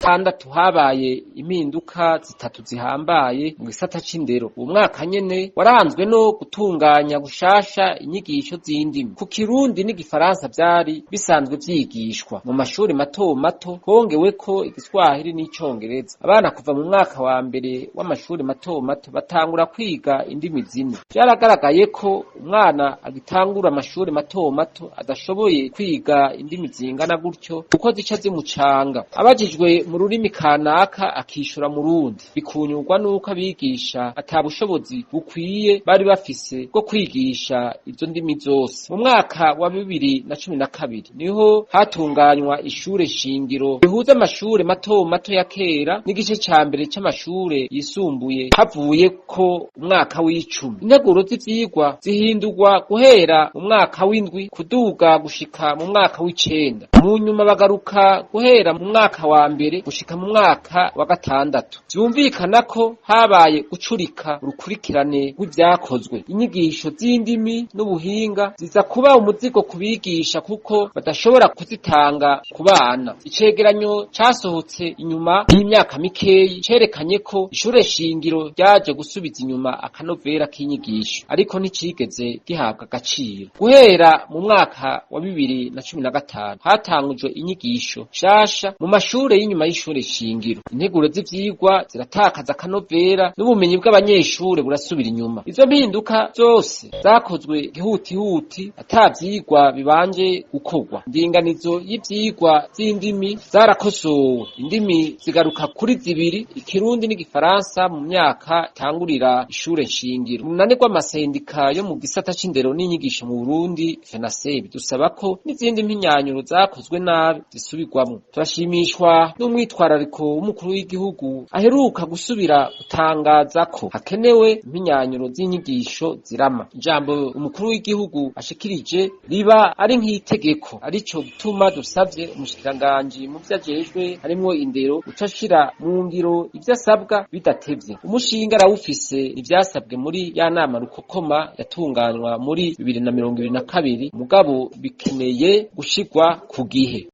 Gatandatu habaye impinduka zitatu zihambaye mu gisata c'indero. Uwo mwaka nyene waranzwe no gutunganya gushasha inyigisho z'indimi ku Kirundi n'iGifaransa vyari bisanzwe vyigishwa mu mashuri mato mato, hongeweko Igiswahili n'Icongereza. Abana kuva mu mwaka wa mbere w'amashuri mato mato batangura kwiga indimi zine. Vyaragaragaye ko umwana agitangura amashuri mato mato adashoboye kwiga indimi zingana gutyo, kuko zica zimucanga. Abajijwe mu rurimi kanaka akishura mu rundi, bikunyurwa n'uko abigisha ata bushobozi bukwiye bari bafise bwo kwigisha izo ndimi zose. Mu mwaka wa 2012 niho hatunganywa ishure shingiro rihuza amashure mato mato ya kera n'igice ca mbere c'amashure yisumbuye, havuye ko umwaka w'10. Integuro z'ivyigwa zihindurwa guhera mu mwaka w'7 kuduga gushika mu mwaka w'9. Mu nyuma bagaruka guhera mu mwaka wa mbere gushika mu mwaka wa gatandatu. Vyumvikana ko habaye gucurika urukurikirane rw'ivyakozwe. Inyigisho z'indimi n'ubuhinga ziza kuba umuzigo ku bigisha, kuko badashobora kuzitanga ku bana. Icegeranyo casohotse inyuma y'imyaka mikeyi cerekanye ko ishure shingiro ryaje gusubiza inyuma akanovera k'inyigisho, ariko nticigeze gihabwa agaciro. Guhera mu mwaka wa 2015 hatangujwe inyigisho nshasha mu mashure y'inyuma y'ishure shingiro. Integuro z'ivyigwa ziratakaza akanovera n'ubumenyi bw'abanyeshure burasubira inyuma. Izo mpinduka zose zakozwe gihutihuti, ata vyigwa bibanje gukorwa. Indinganizo y'ivyigwa z'indimi zarakosowe, indimi zigaruka kuri zibiri, Ikirundi n'Igifaransa, mu myaka itangurira ishure nshingiro. Umunani rw'amasendika yo mu gisata c'indero n'inyigisho mu Burundi, FENASEB, dusaba ko n'izindi mpinyanyuro zakozwe nabi zisubirwamwo. Turashimishwa n'umwitwarariko w'umukuru w'igihugu aheruka gusubira gutangaza ko hakenewe impinyanyuro z'inyigisho zirama. Ijambo umukuru w'igihugu ashikirije riba ari nk'itegeko, arico gituma dusavye umushikiranganji mu vyo ajejwe harimwo indero guca ashira mu ngiro ivyo asabwa bidatevye. Umushinga arawufise, ivyasabwe muri ya nama rukokoma yatunganywa muri 2022, mugabo bikeneye gushirwa ku gihe.